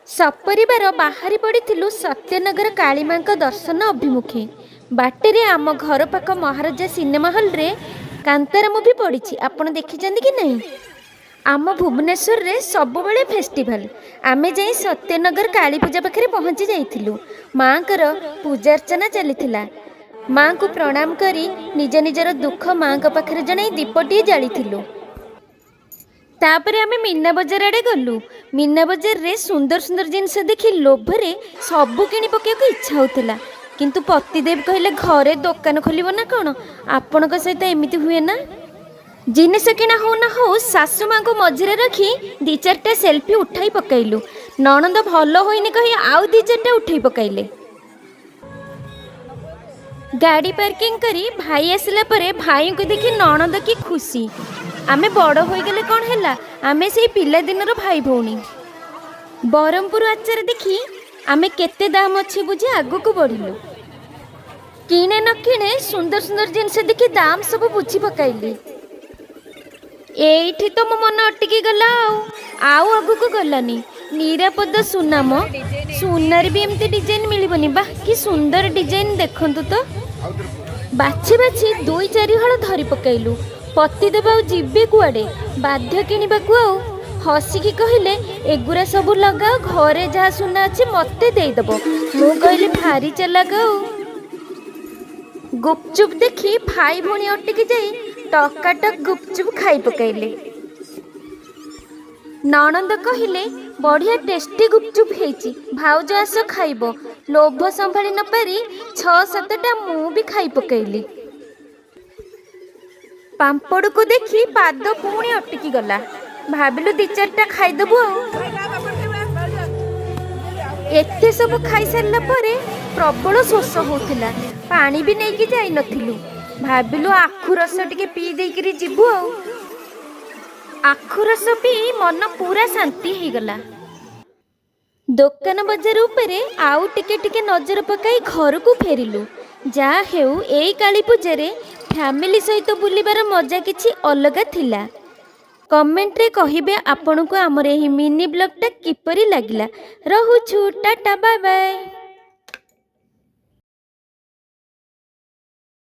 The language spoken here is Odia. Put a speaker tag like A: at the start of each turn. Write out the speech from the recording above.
A: ସପରିବାର ବାହାରି ପଡ଼ିଥିଲୁ ସତ୍ୟନଗର କାଳୀମାଙ୍କ ଦର୍ଶନ ଅଭିମୁଖେ। ବାଟରେ ଆମ ଘର ପାଖ ମହାରାଜା ସିନେମା ହଲ୍ରେ କାନ୍ତାରା ମୁଭି ପଡ଼ିଛି। ଆପଣ ଦେଖିଛନ୍ତି କି ନାହିଁ? ଆମ ଭୁବନେଶ୍ୱରରେ ସବୁବେଳେ ଫେଷ୍ଟିଭାଲ। ଆମେ ଯାଇ ସତ୍ୟନଗର କାଳୀ ପୂଜା ପାଖରେ ପହଞ୍ଚି ଯାଇଥିଲୁ। ମାଆଙ୍କର ପୂଜାର୍ଚ୍ଚନା ଚାଲିଥିଲା। ମାଆଙ୍କୁ ପ୍ରଣାମ କରି ନିଜ ନିଜର ଦୁଃଖ ମାଆଙ୍କ ପାଖରେ ଜଣାଇ ଦୀପଟିଏ ଜାଳିଥିଲୁ। ତାପରେ ଆମେ ମୀନା ବଜାର ଆଡ଼େ ଗଲୁ। ମୀନା ବଜାରରେ ସୁନ୍ଦର ସୁନ୍ଦର ଜିନିଷ ଦେଖି ଲୋଭରେ ସବୁ କିଣି ପକାଇବାକୁ ଇଚ୍ଛା ହେଉଥିଲା। କିନ୍ତୁ ପତିଦେବ କହିଲେ, ଘରେ ଦୋକାନ ଖୋଲିବ ନା କ'ଣ? ଆପଣଙ୍କ ସହିତ ଏମିତି ହୁଏ ନା? ଜିନିଷ କିଣା ହଉ ନା ହଉ, ଶାଶୁ ମାଙ୍କୁ ମଝିରେ ରଖି ଦି ଚାରିଟା ସେଲ୍ଫି ଉଠାଇ ପକାଇଲୁ। ନଣନ୍ଦ ଭଲ ହୋଇନି କହି ଆଉ ଦି ଚାରିଟା ଉଠାଇ ପକାଇଲେ। ଗାଡ଼ି ପାର୍କିଂ କରି ଭାଇ ଆସିଲା ପରେ ଭାଇଙ୍କୁ ଦେଖି ନଣନ୍ଦ କି ଖୁସି! ଆମେ ବଡ଼ ହୋଇଗଲେ କ'ଣ ହେଲା, ଆମେ ସେଇ ପିଲାଦିନର ଭାଇ ଭଉଣୀ। ବ୍ରହ୍ମପୁର ଆଚାର ଦେଖି ଆମେ କେତେ ଦାମ ଅଛି ବୁଝି ଆଗକୁ ବଢ଼ିଲୁ। କିଣେ ନ କିଣେ, ସୁନ୍ଦର ସୁନ୍ଦର ଜିନିଷ ଦେଖି ଦାମ ସବୁ ବୁଝି ପକାଇଲି। ଏଇଠି ତ ମୋ ମନ ଅଟକି ଗଲା ଆଉ ଆଉ ଆଗକୁ ଗଲାନି। ନିରାପଦ ସୁନାମ, ସୁନାରେ ବି ଏମିତି ଡିଜାଇନ ମିଳିବନି। ବା, କି ସୁନ୍ଦର ଡିଜାଇନ ଦେଖନ୍ତୁ ତ! ବାଛି ବାଛି ଦୁଇ ଚାରି ହଳ ଧରି ପକାଇଲୁ। ପତିଦେବ ଆଉ ଯିବେ କୁଆଡ଼େ? ବାଧ୍ୟ କିଣିବାକୁ। ଆଉ ହସିକି କହିଲେ, ଏଗୁରା ସବୁ ଲଗାଅ, ଘରେ ଯାହା ସୁନା ଅଛି ମୋତେ ଦେଇଦେବ। ମୁଁ କହିଲି, ଭାରି ଚାଲାକ। ଆଉ ଗୁପଚୁପ୍ ଦେଖି ଭାଇ ଭଉଣୀ ଅଟକି ଯାଇ ଟକାଟକ ଗୁପଚୁପ୍ ଖାଇ ପକାଇଲେ। ନଣନ୍ଦ କହିଲେ, ବଢ଼ିଆ ଟେଷ୍ଟି ଗୁପଚୁପ୍ ହେଇଛି, ଭାଉଜ ଆସ ଖାଇବ। ଲୋଭ ସମ୍ଭାଳି ନପାରି ଛଅ ସାତଟା ମୁଁ ବି ଖାଇ ପକାଇଲି। ପାମ୍ପଡ଼କୁ ଦେଖି ପାଦ ପୁଣି ଅଟକି ଗଲା। ଭାବିଲୁ ଦି ଚାରିଟା ଖାଇଦେବୁ। ଆଉ ଏତେ ସବୁ ଖାଇସାରିଲା ପରେ ପ୍ରବଳ ଶୋଷ ହେଉଥିଲା। ପାଣି ବି ନେଇକି ଯାଇନଥିଲୁ। ଭାବିଲୁ ଆଖୁ ରସ ଟିକେ ପିଇ ଦେଇକିରି ଯିବୁ। ଆଉ ଆଖୁ ରସ ପିଇ ମନ ପୁରା ଶାନ୍ତି ହେଇଗଲା। ଦୋକାନ ବଜାର ଉପରେ ଆଉ ଟିକେ ଟିକେ ନଜର ପକାଇ ଘରକୁ ଫେରିଲୁ। ଯାହା ହେଉ, ଏଇ କାଳୀ ପୂଜାରେ ଫ୍ୟାମିଲି ସହିତ ବୁଲିବାର ମଜା କିଛି ଅଲଗା ଥିଲା। କମେଣ୍ଟରେ କହିବେ ଆପଣଙ୍କୁ ଆମର ଏହି ମିନି ବ୍ଲଗ୍ଟା କିପରି ଲାଗିଲା। ରହୁଛୁ, ଟାଟା, ବାଏ ବାଏ।